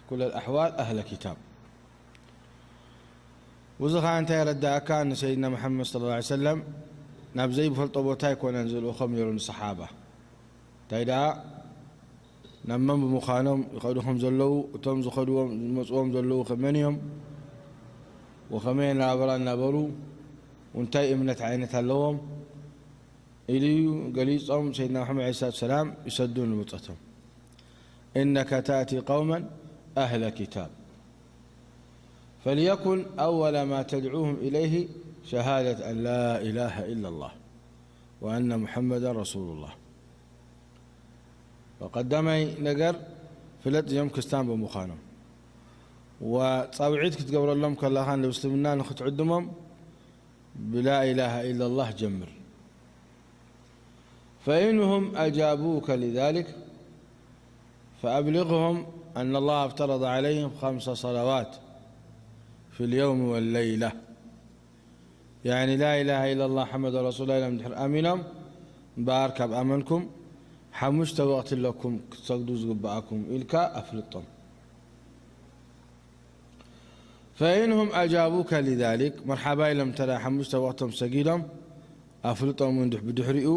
ኩለ ኣሕዋል ኣህለ ኪታብ። እዚ ኸዓ እንታይ የረዳእካ? ንሰይድና መሓመድ ሰለላሁ ዐለይሂ ወሰለም ናብ ዘይፈልጦ ቦታ ኣይኮነን ዝልእኾም ነይሩ ንሰሓባ። እንታይ ደኣ ናብ መን ብምዃኖም ይኸዱ ከም ዘለዉ፣ እቶም ዝኸድዎም ዝመጽዎም ዘለዉ ከመን እዮም፣ ወኸመይ ኣነባብራ እናበሩ፣ እንታይ እምነት ዓይነት ኣለዎም ኢሉ እዩ ገሊጾም። ሰይድና መሓመድ ዐለይሂ ሰላቱ ወሰላም ይሰዱ ንብጾቶም። إنك تأتي قوما أهل كتاب فليكن أول ما تدعوهم إليه شهادة أن لا إله إلا الله وأن محمدا رسول الله. ቀዳማይ ነገር ፍለጥ፣ እዚኦም ክርስታን ብምዃኖም ወጻውዒት ክትገብረሎም ከለኻ ንእስልምና ንኽትዕድሞም ብላ ኢላሃ ኢላላህ ጀምር። فإنهم أجابوك لذلك فأبلغهم أن الله افترض عليهم خمس صلوات في اليوم والليلة. يعني لا إله إلا الله محمد رسول الله ኢሎም ድሕር ኣሚኖም፣ እምበኣር ካብ ኣመንኩም ሓሙሽተ ወቕቲ ኣለኩም ክትሰግዱ ዝግብኣኩም ኢልካ ኣፍልጦም። فإنهم أجابوك لذلك፣ መርሓባ ኢሎም እንተ ደኣ ሓሙሽተ ወቕቶም ሰጊዶም፣ ኣፍልጦም እውን ድሕ-፣ ብድሕሪኡ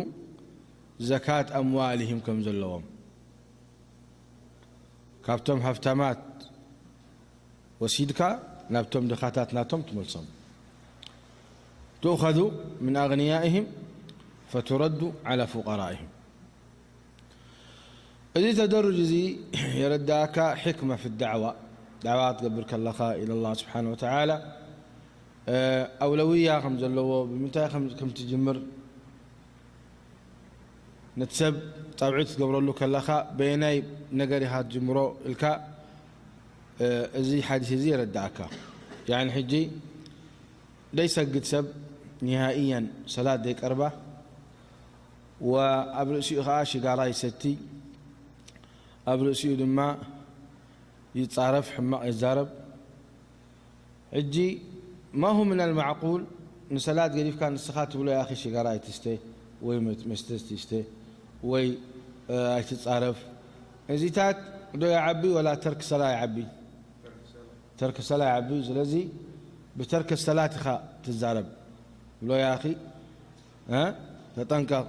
ዘካት ኣምዋልሂም ከም ዘለዎም፣ ካብቶም ሃፍታማት ወሲድካ ናብቶም ድኻታት ናቶም ትመልሶም። تؤخذ من أغنيائهم فترد على فقرائهم. እዚ ተደሩጅ እዚ የረዳእካ ሕክማ ፊ ዳዕዋ፣ ዳዕዋ ክትገብር ከለኻ ኢለ ኣላህ ስብሓን ወተዓላ፣ እ፣ ኣውለውያ ከም ዘለዎ፣ ብምንታይ ከም፣ ከም ትጅምር፣ ነቲ ሰብ ጻውዒት ክትገብረሉ ከለኻ በየናይ ነገር ኢኻ ትጅምሮ ኢልካ፣ እ፣ እዚ ሓዲስ እዚ የረዳእካ። ያዕኒ ሕጂ ደይሰግድ ሰብ ኒሃእያን ሰላት ደይቀርባ፣ ወኣብ ርእሲኡ ኸዓ ሽጋራ ይሰቲ፣ ኣብ ርእሲኡ ድማ ይጻረፍ፣ ሕማቕ ይዛረብ። ሕጂ ما هو من المعقول ንሰላት ገዲፍካ ንስኻ ትብሎ ያኺ ሽጋራ ኣይትስተ ወይ መት-፣ መስተ ትስተ ወይ፣ እ፣ ኣይትጻረፍ። እዚታት ዶ ይዓቢ ወላ ተርክ ሰላ ይዓቢ? ተርክ ሰላ ይዓቢ። ስለዚ ብተርክ ሰላት ኢኻ ትዛረብ ብሎ ያኺ። እ? ተጠንቀቕ።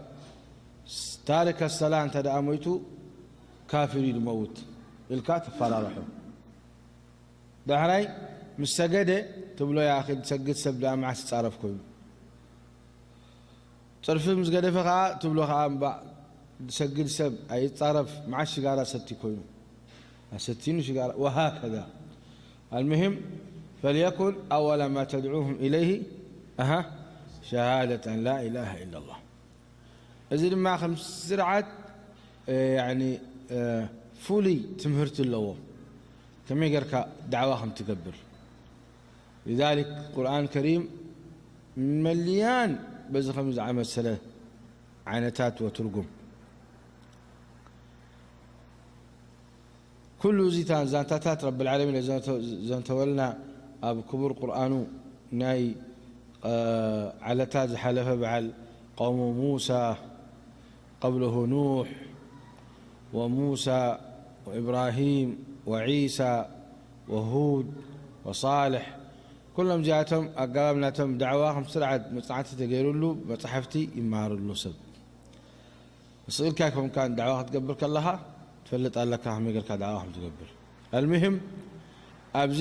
ታሪከ ሰላ እንተ ደኣ ሞይቱ ካፊር እዩ ዝመውት ኢልካ ተፈራርሖ። ዳሕራይ ምስ ሰገደ ትብሎ ያኺ ዝሰግድ ሰብ ደኣ መዓስ ይጻረፍ ኮይኑ። ጽርፊ ምስ ገደፈ ኸኣ ትብሎ ኸኣ እምባእ ዝሰግድ ሰብ ኣይጻረፍ መዓስ ሽጋራ ሰቲ ኮይኑ። ኣሰቲኑ ሽጋራ ወሃከዛ። المهم فليكن أول ما تدعوهم إليه، أها، شهادة أن لا إله إلا الله። እዚ ድማ ከም ስርዓት፣ እ፣ ያዕኒ፣ እ፣ ፍሉይ ትምህርቲ ኣለዎ። ከመይ ጌርካ ዳዕዋ ከም ትገብር። لذلك ቁርኣን ከሪም መልያን በዚ ከም ዝኣመሰለ ዓይነታት ወትርጉም። ኩሉ እዚ ታ-፣ ዛንታታት ረብል ዓለሚን ዘንተ-፣ ዘንተወልና ኣብ ክቡር ቁርኣኑ ናይ፣ እ፣ ዓለታት ዝሓለፈ በዓል ቀውሙ ሙሳ፣ قبله نوح وموسى وإبراهيم وعيسى وهود وصالح، ኩሎም እዚኣቶም ኣገባብ ናቶም ዳዕዋ ከም ስርዓት መጽናዕቲ ተገይሩሉ መጻሕፍቲ ይመሃረሉ ሰብ። ስቕ ኢልካ ኣይኮንካን ዳዕዋ ክትገብር ከለኻ ትፈልጥ ኣለካ ከመይ ጌርካ ዳዕዋ ከም ትገብር። ኣልሙሂም ኣብዚ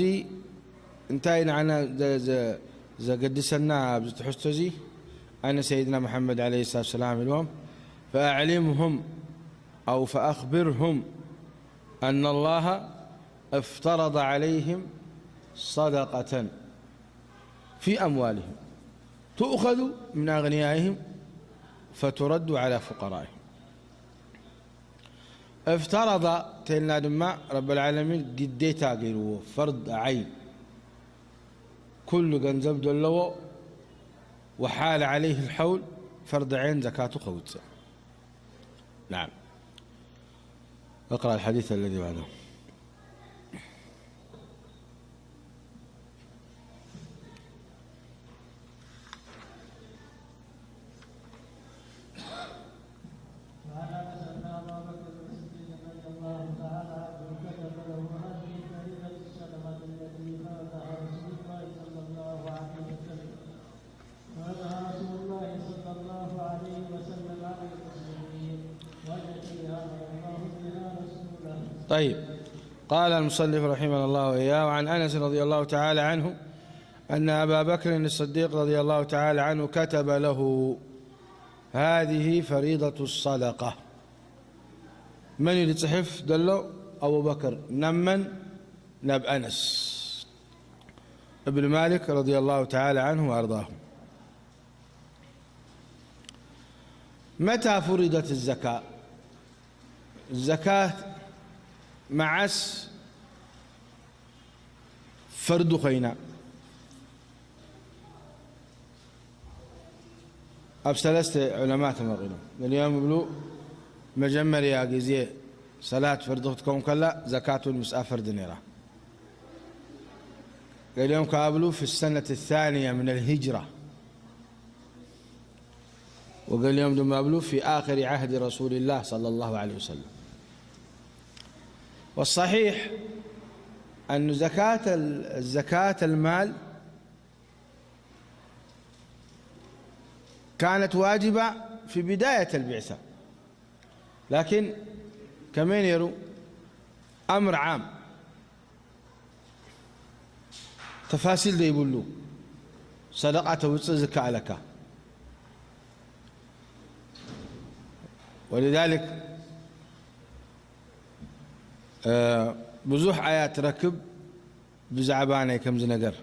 እንታይ ንዓና ዘ-፣ ዘ-፣ ዘገድሰና ኣብዚ ትሕዝቶ እዚ ኣነ ሰይድና መሓመድ ዓለይሂ ሰላቱ ወሰላም ኢልዎም فأعلمهم أو فأخبرهم أن الله افترض عليهم صدقة في أموالهم تؤخذ من أغنيائهم فترد على فقرائهم. افترض ተልና ድማ ረብል ዓለሚን ግዴታ ገይርዎ፣ ፈርድ ዓይን። ኩሉ ገንዘብ ዘለዎ وحال عليه الحول ፈርድ ዓይን ዘካቱ ከውፅእ። نعم. اقرأ الحديث الذي بعده. وعن أنس أن أبا بكر الصديق رضي الله تعالى عنه كتب له هذه البريدة: طيب، قال المصنف رحمه الله وإياه: وعن أنس رضي الله تعالى عنه أن أبا بكر الصديق رضي الله تعالى عنه كتب له: هذه فريضة الصدقة. من اللي تصحف دلو؟ أبو بكر. نمن؟ نب أنس ابن مالك رضي الله تعالى عنه وأرضاه. متى فرضت الزكاة؟ الزكاة معس فرض خينا؟ ኣብ ሰለስተ ዑለማ ተመቒሎም። ገሊኦም ይብሉ መጀመርያ ግዜ ሰላት ፈርዲ ክትከውን ከላ ዘካት እውን ምስኣ ፈርዲ ነይራ። ገሊኦም ከኣ ብሉ في السنة الثانية من الهجرة، ወገሊኦም ድማ ብሉ في آخر عهد رسول الله صلى الله عليه وسلم. والصحيح أن زكاة ال- زكاة المال كانت واجبة في بداية البعثة، لكن كمين يرو أمر عام، تفاصيل ديبلو صدقة وزكاة لك. ولذلك ብዙሕ ኣያት ትረክብ ብዛዕባ ናይ ከምዚ ነገር።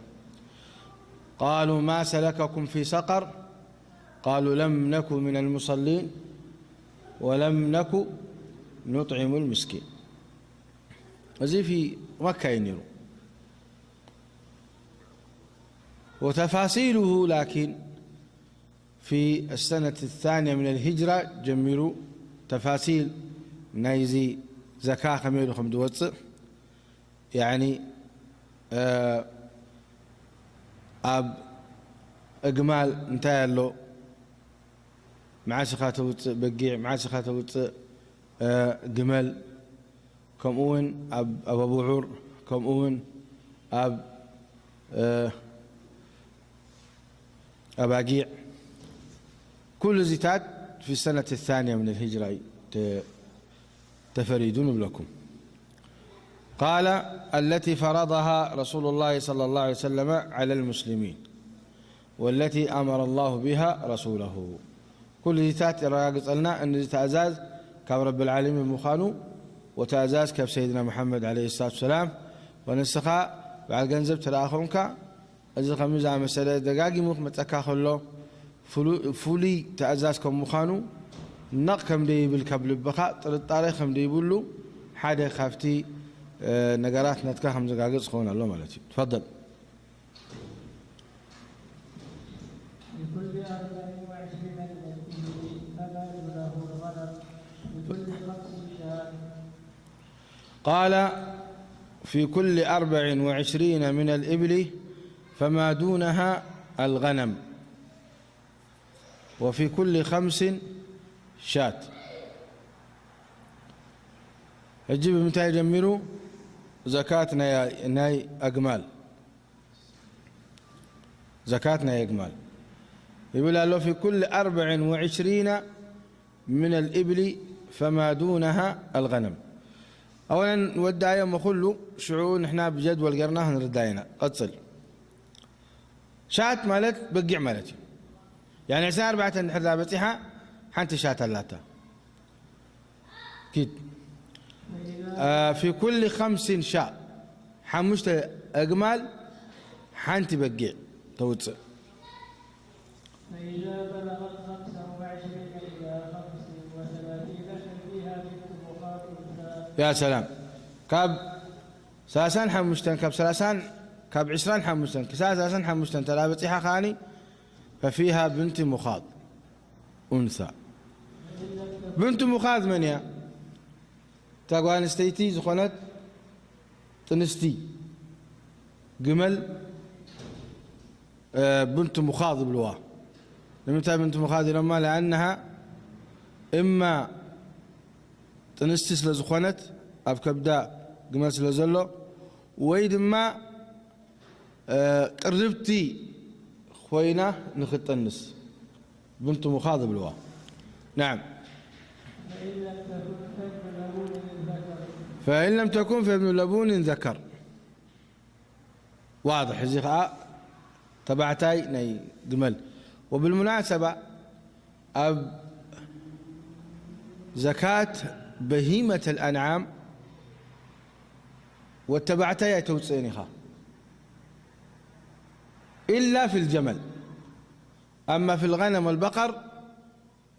قالوا ما سلككم في سقر؟ قالوا لم نك من المصلين ولم نك نطعم المسكين. እዚ في مكة እዩ ነይሩ. وتفاصيله لكن في السنة الثانية من الهجرة ጀሚሩ ተፋሲል ናይዚ ዘካ ከመይ ኢሉ ከም ዝወፅእ፣ ያኒ ኣብ እግማል እንታይ ኣሎ፣ መዓስ ኢኻ ተውፅእ በጊዕ፣ መዓስ ኢኻ ተውፅእ ግመል፣ ከምኡ እውን ኣብ ኣባቡዑር፣ ከምኡ እውን ኣብ ኣባጊዕ፣ ኩሉ እዚታት في السنة الثانية من الهجرة እዩ ተ- ተፈሪዱ ንብለኩም። قال: التي فرضها رسول الله صلى الله عليه وسلم على المسلمين والتي أمر الله بها رسوله. ኩሉ እዚታት የረጋግጸልና፣ እዚ ትእዛዝ ካብ ረብል ዓለሚን ምዃኑ፣ ወትእዛዝ ካብ ሰይድና መሓመድ ዓለይሂ ሰላቱ ወሰላም፣ ወንስኻ በዓል ገንዘብ ተደኣ ኾንካ፣ እዚ ከምዚ ዝኣመሰለ ደጋጊሙ ክመጸካ ከሎ፣ ፍሉ- ፍሉይ ትእዛዝ ከም ምዃኑ፣ ነቕ ከም ደይብል ካብ ልብኻ ጥርጣሬ ከም ደይብሉ፣ ሓደ ካብቲ እ፣ ነገራት ናትካ ከም ዘጋግጽ ክኸውን ኣሎ ማለት እዩ። ትፈደል። لكل أربع وعشرين من الإبل فما دونه الغنم، لكل خمس شاة. قال: في كل أربع وعشرين من الإبل فما دونها الغنم، وفي كل خمس شاة. ሕጂ ብምንታይ ጀሚሩ? ዘካት ናይ ኣግማል። ዘካት ናይ ኣግማል ይብል ኣሎ። في كل أربع وعشرين من الإبل فما دونها الغنم. ኣወለን ንወዳእዮ እሞ ኩሉ ሽዑ ንሕና ብጀድወል ጌርና ክንርዳ ኢና። ቀጽል። ሻት ማለት በጊዕ ማለት እዩ። ያኒ ዕስራን ኣርባዕተን እንድሕር በጺሓ ሓንቲ ሻት ኣላታ። ኪድ في كل خمس شاة ሓሙሽተ ኣግማል ሓንቲ በጊዕ ተውፅእ። فإذا بلغت خمسا وعشرين إلى خمس وثلاثين ففيها بنت مخاض أنثى. ያ ሰላም ካብ ሰላሳን ሓሙሽተን ካብ ሰላሳን ካብ ዕስራን ሓሙሽተን ክሳብ ሰላሳን ሓሙሽተን ተዳ በፂሓ ከዓኒ ففيها بنت مخاض أنثى. ብንቱ ሙኻዝ መን እያ? እታ ጓል ኣንስተይቲ ዝኾነት ጥንስቲ ግመል ብንቱ ሙኻዝ ይብልዋ። ንምንታይ ብንቱ ሙኻዝ ኢሎማ? لأنها إما ጥንስቲ ስለ ዝኾነት ኣብ ከብዳ ግመል ስለ ዘሎ ወይ ድማ ቅርብቲ ኮይና ንክትጠንስ ብንቱ ሙኻዝ ይብልዋ። نعم. فإن لم تكن فابن لبون للذكر فإن لم تكن فابن لبون ذكر. واضح، እዚ ኸኣ ተባዕታይ ናይ ግመል። وبالمناسبة ኣብ ዘካት በሂመት ኣልኣንዓም ወተባዕታይ ኣይተውፅእን ኢኻ إلا في الجمل. أما في الغنم والبقر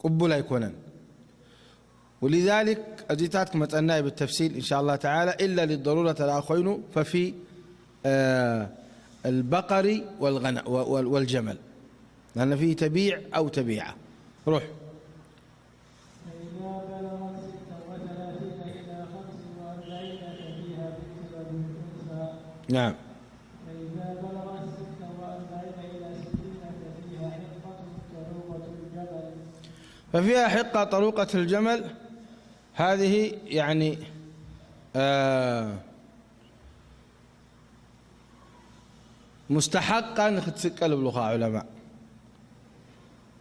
ቅቡል ኣይኮነን። ولذلك እዚታት ክመፀና እዩ بالتفصيل إن شاء الله تعالى، إلا للضرورة لا ኮይኑ ففي البقر والغنم والجمل، لأن فيه تبيع أو تبيعة. روح. فإذا بلغت ستا وثلاثين إلى خمس وأربعين ففيها بنت لبون أنثى. نعم. فإذا بلغت ستا وأربعين إلى ستين ففيها حقة طروقة الجمل. ففيها حقة طروقة الجمل. هذه يعني آه مستحقة ንክትስቀል ይብሉኻ علماء.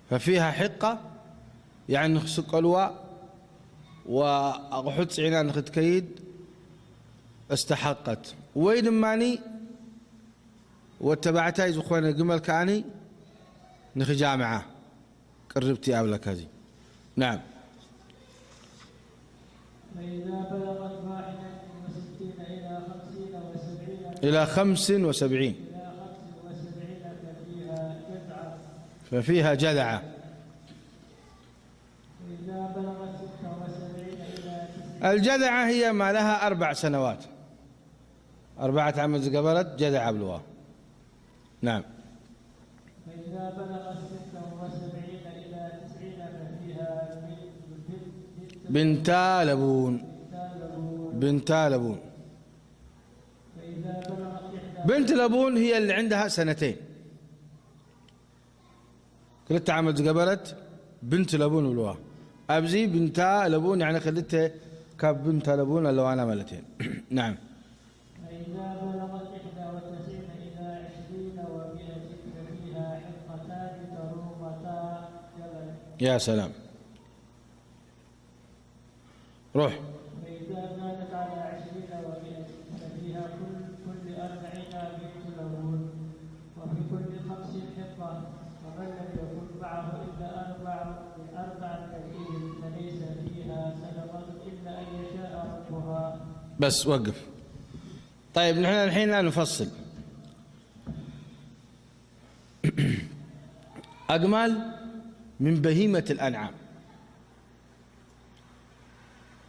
ففيها حقة يعني ንክስቀልዋ وኣቑሑት ፅዒና ንክትከይድ استحقت። ወይ ድማ ወተባዕታይ ዝኾነ ግመል ከኣ ንክጃምዓ ቅርብቲ ኣብለካ እዚ። نعم. فإذا بلغت واحدا وستين إلى خمسين وسبعين إلى خمس وسبعين إلى خمس وسبعين ففيها جذعة. ففيها جذعة. فإذا بلغت ستا وسبعين إلى تسعين الجذعة هي ما لها أربع سنوات. أربعة ዓመት ዝገበረት ጀዝዓ ይብልዋ። نعم. فإذا بلغت ستا وسبعين إلى تسعين ففيها بنت بنتا لبون. بنت لبون. بنتا لبون. فإذا بلغت إحدى بنت لبون هي اللي عندها سنتين. ክልተ ዓመት ዝገበረት ብንት ለቡን ይብልዋ። ኣብዚ ብንታ ለቡን ያኒ ክልተ ካብ ብንታ ለቡን ኣለዋና ማለት እዩ። نعم. فإذا بلغت إحدى وتسعين إلى عشرين ومائة ففيها حقتان طروقتا جمل. يا سلام. روح. فإذا زادت على عشرين ومائة ففيها كل كل أربعين بنت لبون، وفي كل خمس حقة، ومن لم يكن معه إلا أربع أربع كالإبل فليس فيها صدقة إلا أن يشاء ربها. بس وقف. طيب، نحن الحين نفصل. أجمال من بهيمة الأنعام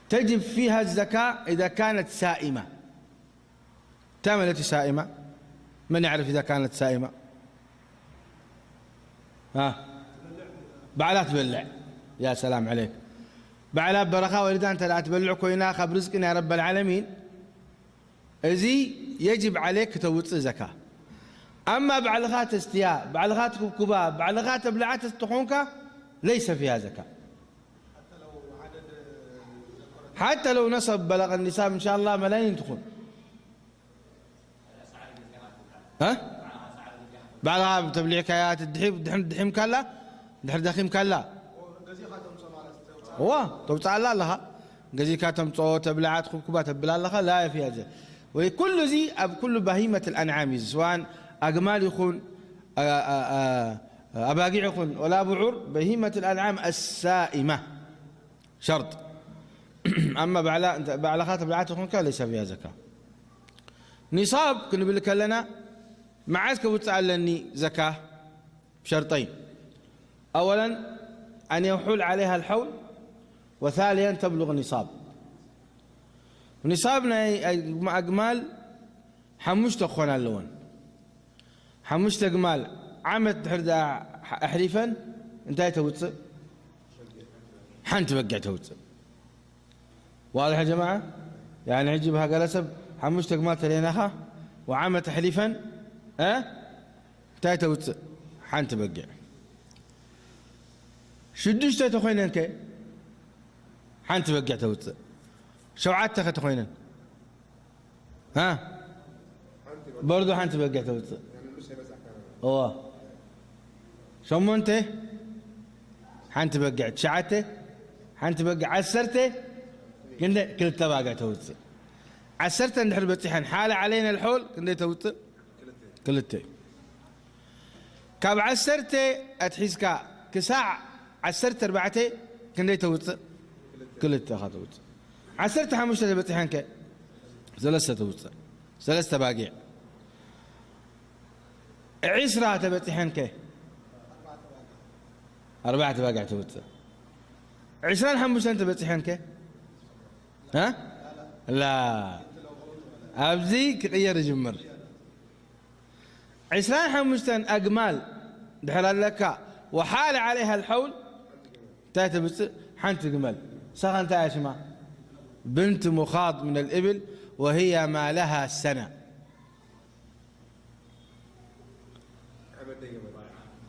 تجب فيها الزكاة إذا كانت سائمة. تعمل التي سائمة؟ من يعرف إذا كانت سائمة؟ ها؟ بعلها تبلع. يا سلام عليك. بعلها برخا ولدان تلا تبلع كوينا خب رزقنا يا رب العالمين. እዚ يجب عليك توت زكاة. أما بعلها تستيا، بعلها تكبكبا، بعلها تبلعات تخونك، ليس فيها زكاة. حتى لو نصب بلغ النصاب إن شاء الله ملايين تخون. ها؟ بعلها تبلع كيات الدحيم، الدحيم، الدحيم كلا، دحر دخيم كلا. هو توت الله لها. ገዚእካ ተምፅኦ ተብልዓ ትኹብኩባ ተብላ ኣለኻ لا فيها زكاة. ወይ ኩሉ እዚ ኣብ ኩሉ በሂመት ኣልኣንዓም እዩ፣ ስዋን ኣግማል ይኹን ኣባጊዕ ይኹን ወላ ብዑር በሂመት ኣልኣንዓም ኣሳኢማ ሸርጥ። ኣማ ባዕላ ባዕልኻ ተብልዓ ተኾንካ ليس فيها زكاة. ኒሳብ ክንብል ከለና መዓዝ ከውፅእ ኣለኒ ዘካ? بشرطين. أولا أن يحول عليها الحول، وثانيا تبلغ نصاب. ኒሳብ ናይ ኣግማል ሓሙሽተ ክኾና ኣለወን። ሓሙሽተ ኣግማል ዓመት ድሕር ደኣ ኣሕሊፈን እንታይ ተውፅእ? ሓንቲ በጊዕ ተውፅእ። واضح يا جماعة؟ يعني ሕጂ ብሃገረሰብ ሓሙሽተ ኣግማል ተለይናኻ ወዓመት ኣሕሊፈን እንታይ ተውፅእ? ሓንቲ በጊዕ። ሽዱሽተ ተኾይነን ከ ሓንቲ በጊዕ ተውፅእ። ሸውዓተ ከ ተኾይነን ها برضو ሓንቲ በጊዕ ተውፅእ። እዋ ሸሞንተ ሓንቲ በጊዕ፣ ትሽዓተ ሓንቲ በጊዕ፣ ዓሰርተ ክንደ ክልተ ባጊዕ ተውፅእ። ዓሰርተ እንድሕር በጺሐን ሓለ ዓለይና ልሖል ክንደይ ተውፅእ? ክልተ። ካብ ዓሰርተ ኣትሒዝካ ክሳዕ ዓሰርተ ኣርባዕተ ክንደይ ተውፅእ? ክልተ ኢኻ ተውፅእ። ዓሰርተ ሓሙሽተ ተበፂሐን ከ? ሰለስተ ተውፅእ። ሰለስተ ባጊዕ። ዕስራ ተበፂሐን ከ? ኣርባዕተ ባጊዕ ተውፅእ። ዕስራን ሓሙሽተን ተበፂሐን ከ? እ? ላ። ኣብዚ ክቕየር ይጅምር። ዕስራን ሓሙሽተን ኣግማል ድሕር ኣለካ፣ ወሓለ ዓለይሃ ልሐውል፣ እንታይ ተብፅእ? ሓንቲ ግመል። ንሳኻ እንታይ እያ ሽማ? ብንት ሙኻጥ ምን ልእብል፣ ወህያ ማ ለሃ ሰና።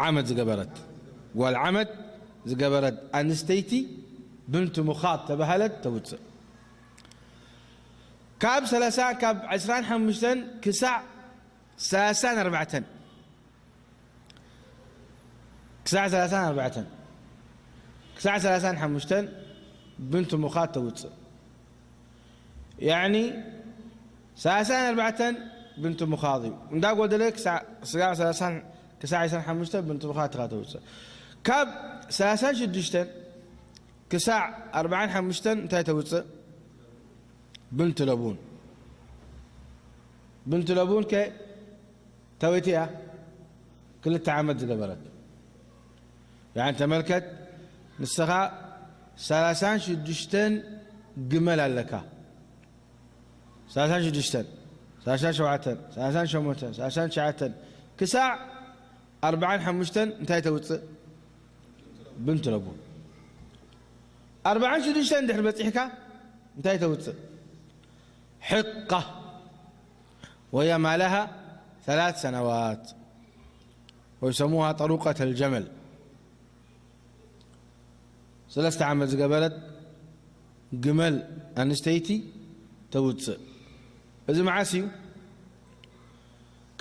ዓመት ዝገበረት፣ ጓል ዓመት ዝገበረት ኣንስተይቲ ብንት ሙኻጥ ተባሃለት ተውፅእ። ካብ ሰላሳ፣ ካብ ዕስራን ሓሙሽተን ክሳዕ ሰላሳን ኣርባዕተን፣ ክሳዕ ሰላሳን ኣርባዕተን፣ ክሳዕ ሰላሳን ሓሙሽተን ብንት ሙኻጥ ተውፅእ። ያዕኒ ሰላሳን ኣርባዕተን ብንት ሙኻጥ እዩ። እንዳጎደለ ክሳዕ፣ ክሳዕ ሰላሳን፣ ክሳዕ ዕስራን ሓሙሽተን ብንት ሙኻጥ ኢኻ ተውፅእ። ካብ ሰላሳን ሽዱሽተን ክሳዕ ኣርባዓን ሓሙሽተን እንታይ ተውፅእ? ብንት ለቡን። ብንት ለቡን ከ ተወይቲ እያ? ክልተ ዓመት ዝገበረት። ያዕኒ ተመልከት፣ ንስኻ ሰላሳን ሽዱሽተን ግመል ኣለካ። ሰላሳን ሽዱሽተን፣ ሰላሳን ሸውዓተን፣ ሰላሳን ሸሞንተን፣ ሰላሳን ትሽዓተን ክሳዕ ኣርባዓን ሓሙሽተን እንታይ ተውፅእ? ብንት ለቡን። ኣርባዓን ሽዱሽተን ድሕር በፂሕካ እንታይ ተውፅእ? ሕቃ። وهي ما لها ثلاث سنوات ويسموها طروقة الجمل። ሰለስተ ዓመት ዝገበረት ግመል ኣንስተይቲ ተውፅእ። እዚ መዓስ እዩ?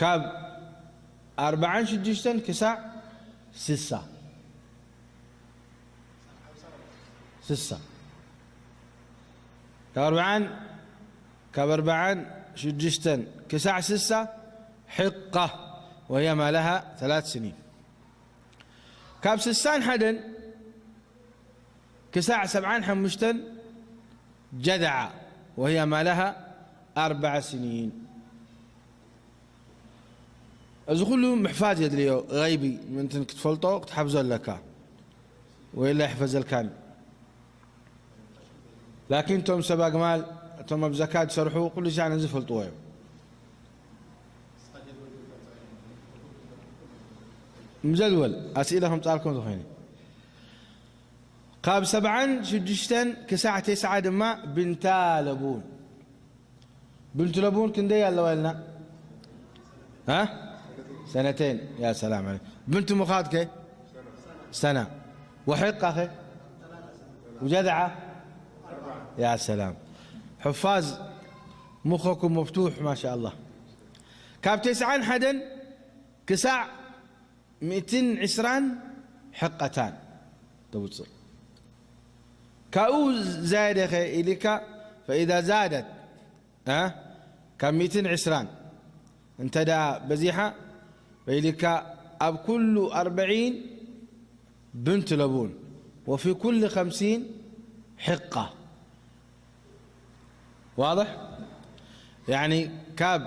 ካብ ኣርባዓን ሽዱሽተን ክሳዕ ስሳ። ስሳ። ካብ ኣርባዓን፣ ካብ ኣርባዓን ሽዱሽተን ክሳዕ ስሳ ሕቃ፣ وهي ما لها ثلاث سنين። ካብ ስሳን ሓደን ክሳዕ ሰብዓን ሓሙሽተን ጀድዓ፣ وهي ما لها أربع سنين። እዚ ኩሉ ምሕፋዝ የድልዮ፣ ገይቢ ምእንትን ክትፈልጦ ክትሓፍዞ ኣለካ፣ ወይላ ይሕፈዘልካን። ላኪን እቶም ሰብ ኣግማል፣ እቶም ኣብ ዘካ ዝሰርሑ ኩሉ ሻዕ ነዚ ይፈልጥዎ እዮም። ምዘድወል ኣስኢለ ከምፃልኩም ዝኾይነ ካብ ሰብዓን ሽዱሽተን ክሳዕ ተስዓ ድማ ብንታ ለቡን። ብንት ለቡን ክንደይ ኣለዋ ኢልና? ها؟ سنتين. يا سلام عليك. ብንት ሙኻጥ ከ? ሰና። ወሕቃ ከ? ወጀድዓ? يا سلام. ሕፋዝ ሙኸኩም መፍቱሕ ማሻ ኣላህ። ካብ ተስዓን ሓደን ክሳዕ ሚእትን ዕስራን ሕቀታን ተውፅእ። ካብኡ ዛየደ ኸ ኢልካ፣ فإذا زادت، እ፣ ካብ ሚእትን ዕስራን እንተ ደኣ በዚሓ፣ ኢልካ ኣብ ኩሉ ኣርበዒን ብንት ለቡን፣ وفي كل خمسين حقة። واضح؟ يعني ካብ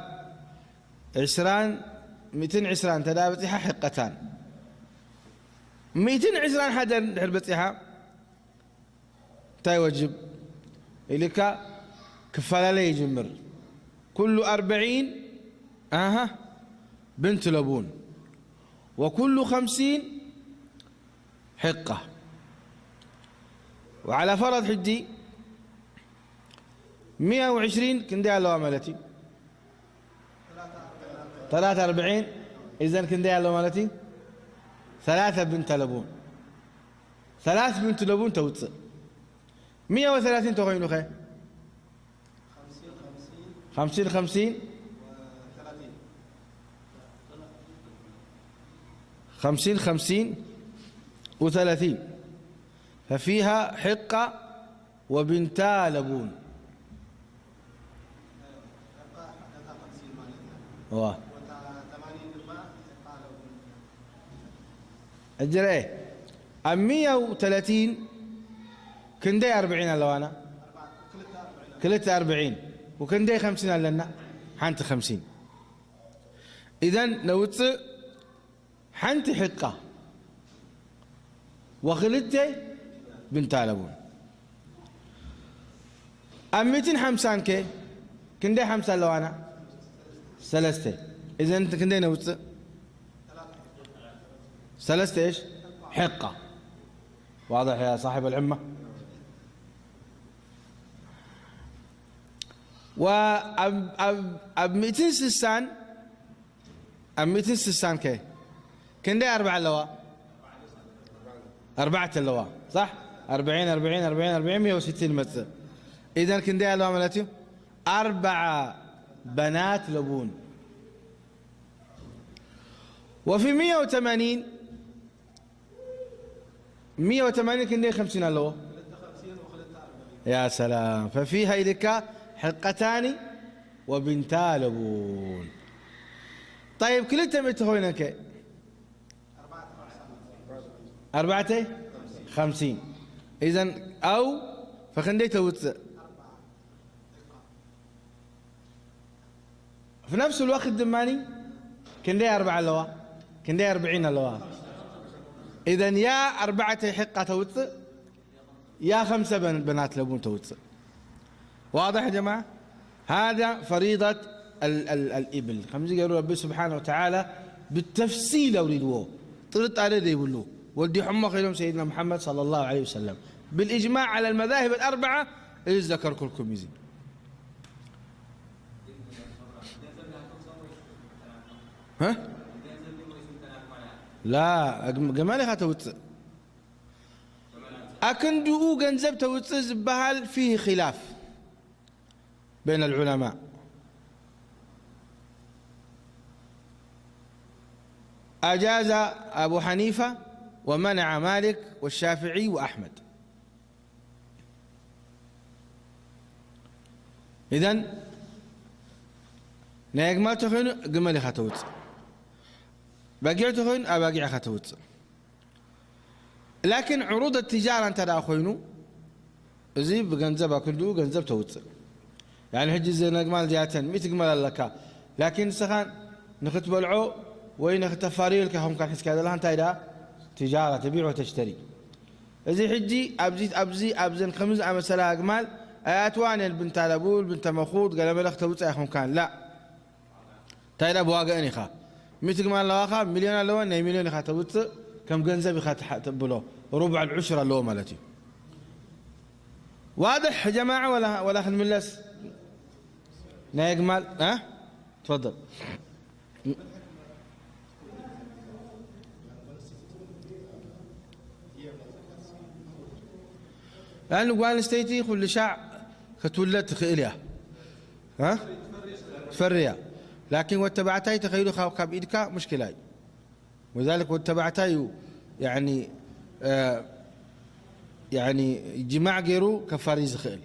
ዕስራን፣ ሚእትን ዕስራን እንተ ደኣ በጺሓ ሕቀታን፣ ሚእትን ዕስራን ሓደን ድሕር በጺሓ እንታይ ወጅብ ኢልካ ክፈላለ ይጅምር። ኩሉ ኣርበዒን ኣሃ ብንት ለቡን ወኩሉ ኸምሲን ሕቃ። وعلى فرض ሕጂ ሚእትን ዕስራን ክንደይ ኣለዋ ማለት እዩ? ثلاثة وأربعين። إذن ክንደይ ኣለዋ ማለት እዩ? ثلاثة ብንተ ለቡን። ثلاث ብንት ለቡን ተውፅእ። ሚእትን ዕስራን ተኾይኑ ኸ? ኸምሲን ኸምሲን። ኸምሲን ኸምሲን وثلاثين. ففيها حقة وبنتا لبون. እዋ። ሕጂ ርአ፣ ኣብ ሚያ ወተለቲን ክንደይ ኣርብዒን ኣለዋና? ክልተ ኣርብዒን። ወክንደይ ከምሲን ኣለና? ሓንቲ ከምሲን። ኢዘን ነውፅእ ሓንቲ ሕቃ ወክልተ ብንታ ለቡን። ኣብ ሚእትን ሓምሳን ከ ክንደይ ሓምሳ ኣለዋና? ሰለስተ። ኢዘን ክንደይ ነውፅእ? ሰለስተ እሽ ሕቃ። واضح يا صاحب العمة؟ ወኣብ ኣብ ኣብ ሚእትን ስሳን ኣብ ሚእትን ስሳን ከ ክንደይ ኣርብዓ ኣለዋ? ኣርባዕተ ኣለዋ። صح؟ ኣርብዒን ኣርብዒን ኣርብዒን ኣርብዒን ሚያ ወሲቲን ይመጽእ። ኢዘን ክንደይ ኣለዋ ማለት እዩ? ኣርብዓ በናት ለቡን። ወፊ ሚያ ወተማኒን ሚያ ወተማኒን ክንደይ ከምሲን ኣለዎ? ያ ሰላም። ፈፊሃ ኢልካ ሕቀታኒ ወብንታ ለቡን። ጠይብ፣ ክልተ ሚእቲ ኮይነን ከ? ኣርባዕተ ከምሲን። ኢዘን ኣው ፈክንደይ ተውፅእ? في نفس الوقت ድማ ክንደይ ኣርብዓ ኣለዋ? ክንደይ ኣርብዒን ኣለዋ? إذن ያ ኣርባዕተ ሕቃ ተውፅእ፣ ያ ከምሰ በን-፣ በናት ለቡን ተውፅእ። واضح يا جماعة؟ هذا فريضة ال-، ال-، الإبل. ከምዚ ገይሩ ረቢ ስብሓነ ወተዓላ ብተፍሲል ኣውሪድዎ፣ ጥርጣሬ ዘይብሉ። ወዲሖሞ ከይዶም ሰይድና ሙሓመድ ሰለላሁ ዐለይሂ ወሰለም። بالإجماع على المذاهب الأربعة እዚ ዝዘከርኩልኩም እዩ እዚ። ها؟ لا، أجم-، ገማል ኢኻ ተውፅእ። ኣክንድኡ ገንዘብ ተውፅእ ዝበሃል فيه خلاف بين العلماء. أجاز أبو حنيفة ومنع مالك والشافعي وأحمد. إذن ናይ ኣግማል ተኾይኑ ግመል ኢኻ ተውፅእ፣ በጊዕ ተኾይኑ ኣባጊዕ ኢኻ ተውፅእ። ላኪን ዕሩድ ትጃራ እንተ ደኣ ኮይኑ፣ እዚ ብገንዘብ ኣክንድኡ ገንዘብ ተውፅእ። ያኒ ሕጂ እዚ ነግማል እዚኣተን ሚእቲ ግመል ኣለካ፣ ላኪን ንስኻ ንኽትበልዖ ወይ ንኽተፋርዮ ኢልካ ኹምካን ሒዝካ ዘለኻ እንታይ ደኣ ትጃራ፣ ተቢዕ ወተሽተሪ። እዚ ሕጂ ኣብዚ ኣብዚ ኣብዘን ከምዚ ዝኣመሰላ ኣግማል ኣይኣትዋን እየን፣ ብንታ ለቡል ብንተ መኹድ ገለመለ ክተውፅእ ኣይኹምካን ላ። እንታይ ደኣ ብዋጋእን ኢኻ። ሚእቲ ግመል ኣለዋኻ፣ ሚልዮን ኣለወን፣ ናይ ሚልዮን ኢኻ ተውፅእ፣ ከም ገንዘብ ኢኻ ትሓ-፣ ተብሎ። ሩብዕ ልዑሽር ኣለዎ ማለት እዩ። ዋድሕ ጀማዓ ወላ፣ ወላ ክንምለስ ናይ ኣግማል፣ እ? ትፈضል። ላን ጓል ኣንስተይቲ ኩሉ ሻዕ ክትውለድ ትኽእል እያ። እ? ትፈሪ እያ። ላኪን ወድ ተባዕታይ ተኸይዱ ካብ፣ ካብ ኢድካ ሙሽኪላ እዩ። ወዛሊክ ወድ ተባዕታይ እዩ፣ ያኒ፣ እ፣ ያኒ ጅማዕ ገይሩ ከፋሪ ዝኽእል።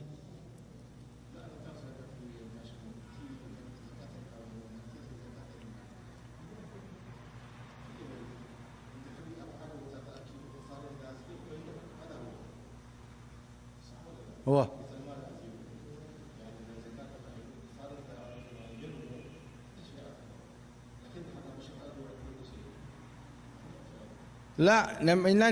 እዋ። ላ፣ ለም-፣ ኢና